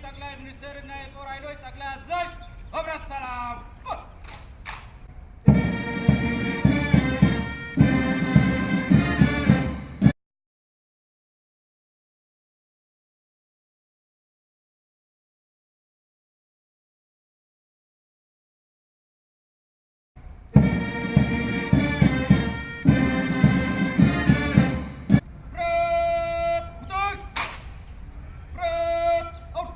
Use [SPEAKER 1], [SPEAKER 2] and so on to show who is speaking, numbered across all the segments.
[SPEAKER 1] ጠቅላይ ሚኒስትርና የጦር ኃይሎች ጠቅላይ አዛዥ ህብረት ሰላም። ብረት ብረት አውጥ።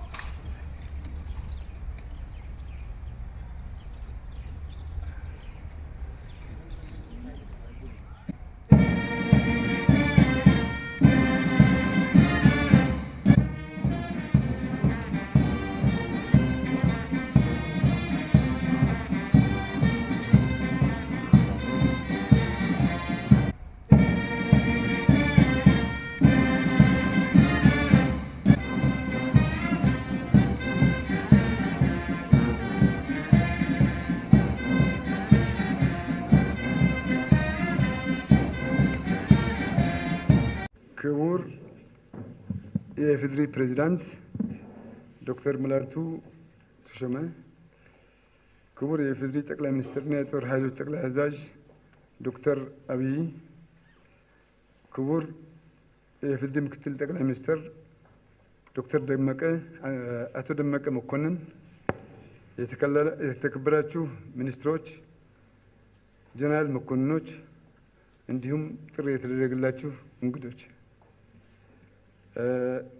[SPEAKER 2] ክቡር የኢፌዴሪ ፕሬዚዳንት ዶክተር ሙላቱ ተሾመ፣ ክቡር የኢፌዴሪ ጠቅላይ ሚኒስትርና የጦር ኃይሎች ጠቅላይ አዛዥ ዶክተር አብይ፣ ክቡር የኢፌዴሪ ምክትል ጠቅላይ ሚኒስትር ዶክተር ደመቀ አቶ ደመቀ መኮንን፣ የተከበራችሁ ሚኒስትሮች፣ ጀነራል መኮንኖች፣ እንዲሁም ጥሪ የተደረገላችሁ እንግዶች፣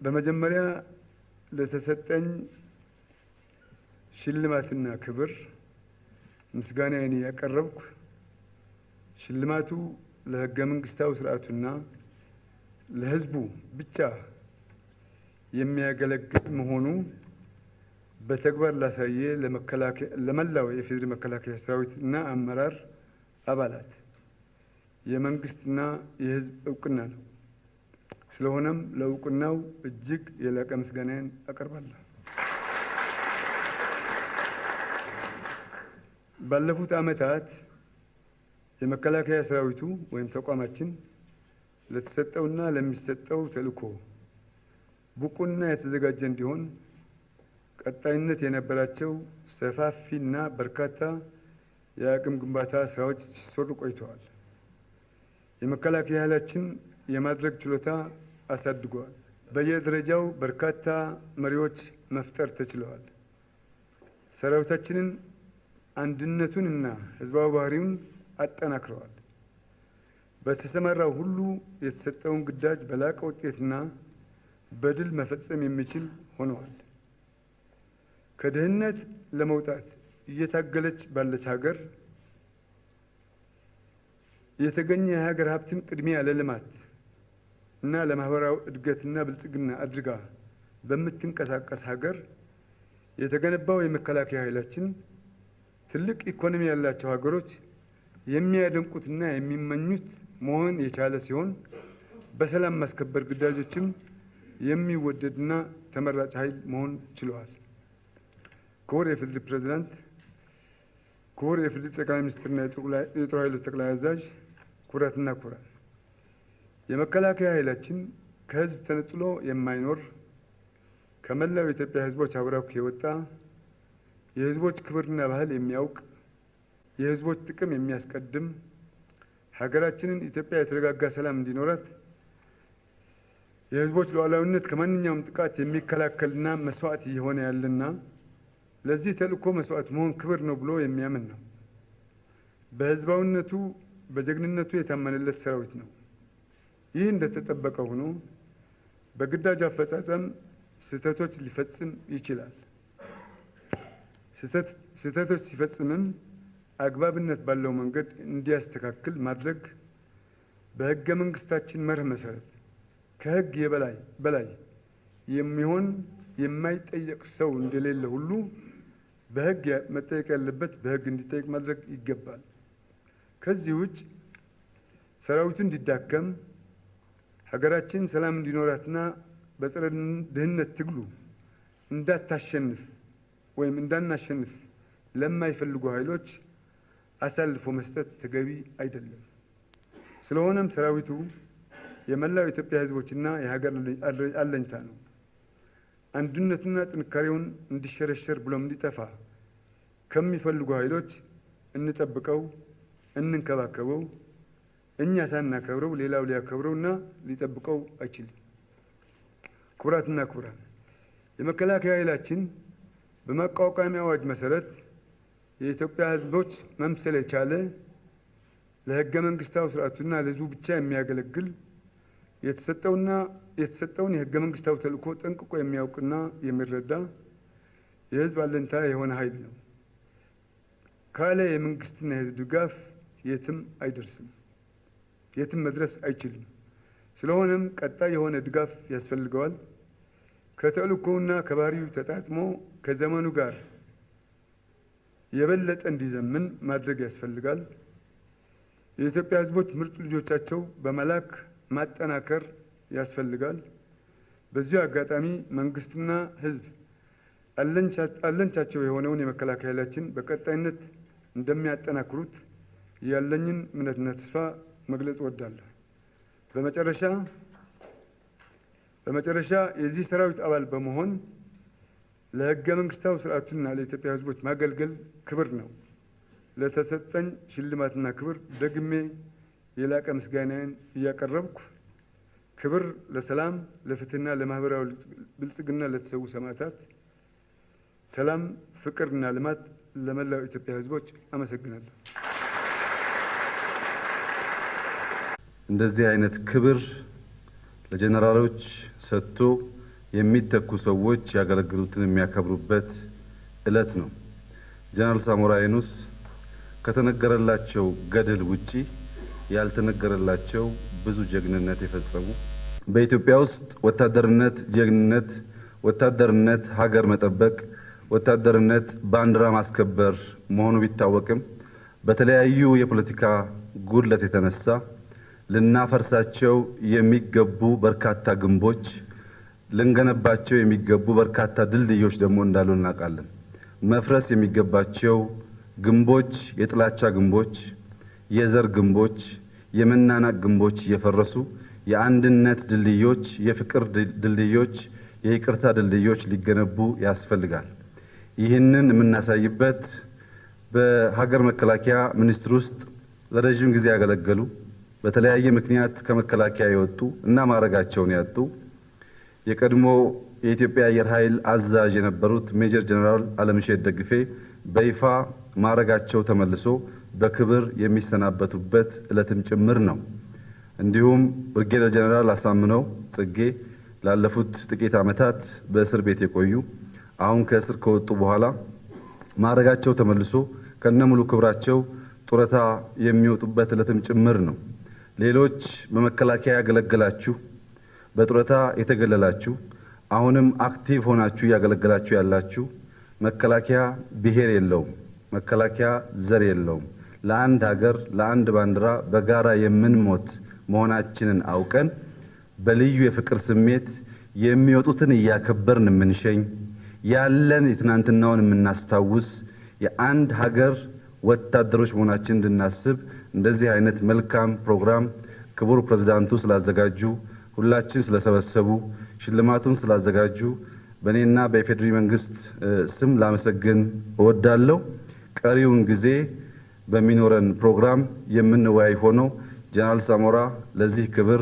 [SPEAKER 2] በመጀመሪያ ለተሰጠኝ ሽልማትና ክብር ምስጋናዬን ያቀረብኩ፣ ሽልማቱ ለሕገ መንግስታዊ ስርዓቱና ለሕዝቡ ብቻ የሚያገለግል መሆኑ በተግባር ላሳየ ለመላው የኢፌዴሪ መከላከያ ሰራዊት እና አመራር አባላት የመንግስትና የሕዝብ እውቅና ነው። ስለሆነም ለእውቅናው እጅግ የላቀ ምስጋናዬን አቀርባለሁ። ባለፉት ዓመታት የመከላከያ ሰራዊቱ ወይም ተቋማችን ለተሰጠውና ለሚሰጠው ተልዕኮ ብቁና የተዘጋጀ እንዲሆን ቀጣይነት የነበራቸው ሰፋፊና በርካታ የአቅም ግንባታ ስራዎች ሲሰሩ ቆይተዋል። የመከላከያ ኃይላችን የማድረግ ችሎታ አሳድገዋል። በየደረጃው በርካታ መሪዎች መፍጠር ተችለዋል። ሰራዊታችንን አንድነቱንና ህዝባዊ ባህሪውን አጠናክረዋል። በተሰማራው ሁሉ የተሰጠውን ግዳጅ በላቀ ውጤትና በድል መፈጸም የሚችል ሆነዋል። ከድህነት ለመውጣት እየታገለች ባለች ሀገር የተገኘ የሀገር ሀብትን ቅድሚያ ለልማት እና ለማህበራዊ እድገትና ብልጽግና አድርጋ በምትንቀሳቀስ ሀገር የተገነባው የመከላከያ ኃይላችን ትልቅ ኢኮኖሚ ያላቸው ሀገሮች የሚያደንቁትና የሚመኙት መሆን የቻለ ሲሆን፣ በሰላም ማስከበር ግዳጆችም የሚወደድና ተመራጭ ኃይል መሆን ችለዋል። ክቡር የኢፌዴሪ ፕሬዚዳንት፣ ክቡር የኢፌዴሪ ጠቅላይ ሚኒስትርና የጦር ኃይሎች ጠቅላይ አዛዥ፣ ክቡራትና ክቡራን፣ የመከላከያ ኃይላችን ከህዝብ ተነጥሎ የማይኖር፣ ከመላው የኢትዮጵያ ህዝቦች አብራክ የወጣ፣ የህዝቦች ክብርና ባህል የሚያውቅ፣ የህዝቦች ጥቅም የሚያስቀድም፣ ሀገራችንን ኢትዮጵያ የተረጋጋ ሰላም እንዲኖራት የህዝቦች ሉዓላዊነት ከማንኛውም ጥቃት የሚከላከልና መስዋዕት እየሆነ ያለና ለዚህ ተልእኮ መስዋዕት መሆን ክብር ነው ብሎ የሚያምን ነው። በህዝባዊነቱ በጀግንነቱ የታመነለት ሰራዊት ነው። ይህ እንደተጠበቀ ሆኖ በግዳጅ አፈጻጸም ስህተቶች ሊፈጽም ይችላል። ስህተቶች ሲፈጽምም አግባብነት ባለው መንገድ እንዲያስተካክል ማድረግ፣ በህገ መንግስታችን መርህ መሰረት ከህግ የበላይ በላይ የሚሆን የማይጠየቅ ሰው እንደሌለ ሁሉ በህግ መጠየቅ ያለበት በህግ እንዲጠየቅ ማድረግ ይገባል። ከዚህ ውጭ ሰራዊቱ እንዲዳከም፣ ሀገራችን ሰላም እንዲኖራትና በጸረ ድህነት ትግሉ እንዳታሸንፍ ወይም እንዳናሸንፍ ለማይፈልጉ ኃይሎች አሳልፎ መስጠት ተገቢ አይደለም። ስለሆነም ሰራዊቱ የመላው የኢትዮጵያ ህዝቦችና የሀገር አለኝታ ነው። አንድነቱና ጥንካሬውን እንዲሸረሸር ብሎም እንዲጠፋ ከሚፈልጉ ኃይሎች እንጠብቀው፣ እንንከባከበው። እኛ ሳናከብረው ሌላው ሊያከብረውና ሊጠብቀው አይችልም። ክቡራትና ክቡራን፣ የመከላከያ ኃይላችን በማቋቋሚያ አዋጅ መሰረት የኢትዮጵያ ሕዝቦች መምሰል የቻለ፣ ለሕገ መንግስታዊ ስርዓቱና ለሕዝቡ ብቻ የሚያገለግል፣ የተሰጠውን የሕገ መንግስታዊ ተልእኮ ጠንቅቆ የሚያውቅና የሚረዳ የሕዝብ አለኝታ የሆነ ኃይል ነው። ካለ የመንግስትና የሕዝብ ድጋፍ የትም አይደርስም፣ የትም መድረስ አይችልም። ስለሆነም ቀጣይ የሆነ ድጋፍ ያስፈልገዋል። ከተልእኮውና ከባህሪው ተጣጥሞ ከዘመኑ ጋር የበለጠ እንዲዘምን ማድረግ ያስፈልጋል። የኢትዮጵያ ሕዝቦች ምርጥ ልጆቻቸው በመላክ ማጠናከር ያስፈልጋል። በዚሁ አጋጣሚ መንግስትና ሕዝብ አለኝታቸው የሆነውን የመከላከያ ኃይላችን በቀጣይነት እንደሚያጠናክሩት ያለኝን እምነትና ተስፋ መግለጽ እወዳለሁ። በመጨረሻ የዚህ ሰራዊት አባል በመሆን ለሕገ መንግስታዊ ስርዓቱና ለኢትዮጵያ ሕዝቦች ማገልገል ክብር ነው። ለተሰጠኝ ሽልማትና ክብር ደግሜ የላቀ ምስጋናዬን እያቀረብኩ፣ ክብር ለሰላም፣ ለፍትህና ለማህበራዊ ብልጽግና ለተሰዉ ሰማዕታት፣ ሰላም፣ ፍቅርና ልማት ለመላው ኢትዮጵያ ሕዝቦች። አመሰግናለሁ።
[SPEAKER 3] እንደዚህ አይነት ክብር ለጀነራሎች ሰጥቶ የሚተኩ ሰዎች ያገለገሉትን የሚያከብሩበት እለት ነው። ጀነራል ሳሞራ የኑስ ከተነገረላቸው ገድል ውጪ ያልተነገረላቸው ብዙ ጀግንነት የፈጸሙ፣ በኢትዮጵያ ውስጥ ወታደርነት ጀግንነት፣ ወታደርነት ሀገር መጠበቅ፣ ወታደርነት ባንዲራ ማስከበር መሆኑ ቢታወቅም በተለያዩ የፖለቲካ ጉድለት የተነሳ ልናፈርሳቸው የሚገቡ በርካታ ግንቦች፣ ልንገነባቸው የሚገቡ በርካታ ድልድዮች ደግሞ እንዳሉ እናውቃለን። መፍረስ የሚገባቸው ግንቦች የጥላቻ ግንቦች፣ የዘር ግንቦች፣ የመናናቅ ግንቦች እየፈረሱ የአንድነት ድልድዮች፣ የፍቅር ድልድዮች፣ የይቅርታ ድልድዮች ሊገነቡ ያስፈልጋል። ይህንን የምናሳይበት በሀገር መከላከያ ሚኒስቴር ውስጥ ለረዥም ጊዜ ያገለገሉ፣ በተለያየ ምክንያት ከመከላከያ የወጡ እና ማዕረጋቸውን ያጡ፣ የቀድሞ የኢትዮጵያ አየር ኃይል አዛዥ የነበሩት ሜጀር ጀነራል አለምሸት ደግፌ በይፋ ማዕረጋቸው ተመልሶ በክብር የሚሰናበቱበት ዕለትም ጭምር ነው። እንዲሁም ብርጌደር ጀነራል አሳምነው ጽጌ ላለፉት ጥቂት ዓመታት በእስር ቤት የቆዩ፣ አሁን ከእስር ከወጡ በኋላ ማዕረጋቸው ተመልሶ ከነሙሉ ክብራቸው ጡረታ የሚወጡበት ዕለትም ጭምር ነው። ሌሎች በመከላከያ ያገለገላችሁ፣ በጡረታ የተገለላችሁ፣ አሁንም active ሆናችሁ እያገለገላችሁ ያላችሁ፣ መከላከያ ብሔር የለውም፣ መከላከያ ዘር የለውም። ለአንድ ሀገር፣ ለአንድ ባንዲራ በጋራ የምንሞት መሆናችንን አውቀን በልዩ የፍቅር ስሜት የሚወጡትን እያከበርን የምንሸኝ፣ ያለን የትናንትናውን የምናስታውስ የአንድ ሀገር ወታደሮች መሆናችን እንድናስብ እንደዚህ አይነት መልካም ፕሮግራም ክቡር ፕሬዝዳንቱ ስላዘጋጁ፣ ሁላችን ስለሰበሰቡ፣ ሽልማቱን ስላዘጋጁ በእኔና በኢፌዴሪ መንግስት ስም ላመሰግን እወዳለሁ። ቀሪውን ጊዜ በሚኖረን ፕሮግራም የምንወያይ ሆኖ ጀነራል ሳሞራ ለዚህ ክብር፣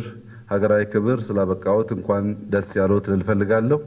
[SPEAKER 3] ሀገራዊ ክብር ስላበቃዎት እንኳን ደስ ያሎት ልል እፈልጋለሁ።